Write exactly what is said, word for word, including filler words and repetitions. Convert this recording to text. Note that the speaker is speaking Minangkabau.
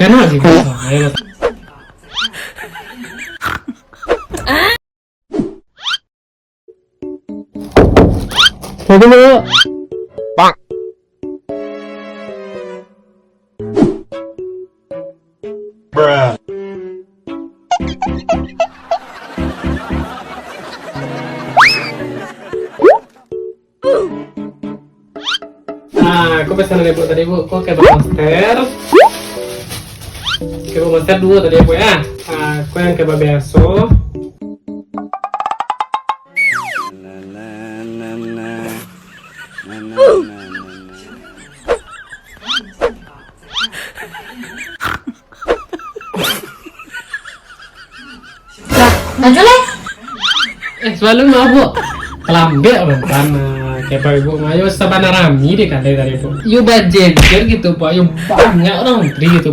Enak sih, Bos. Ayo, Bos. Satu, Bu. Pak. Bruh. Ah, aku pesan dari ibu tadi, Bu. Aku kayak monster. Kayak monster dua tadi, Bu, ya. Ah, aku yang kayak biasa. Lah, baju leh? Eh, sebelum mah, Bu. Kalambek, Bang. Tanah, kayak ibu mah. Yo, sabana rami deh kadai tadi, Bu. Yo, bajejer gitu, Pak. Yo, banyak orang antri gitu, Bu.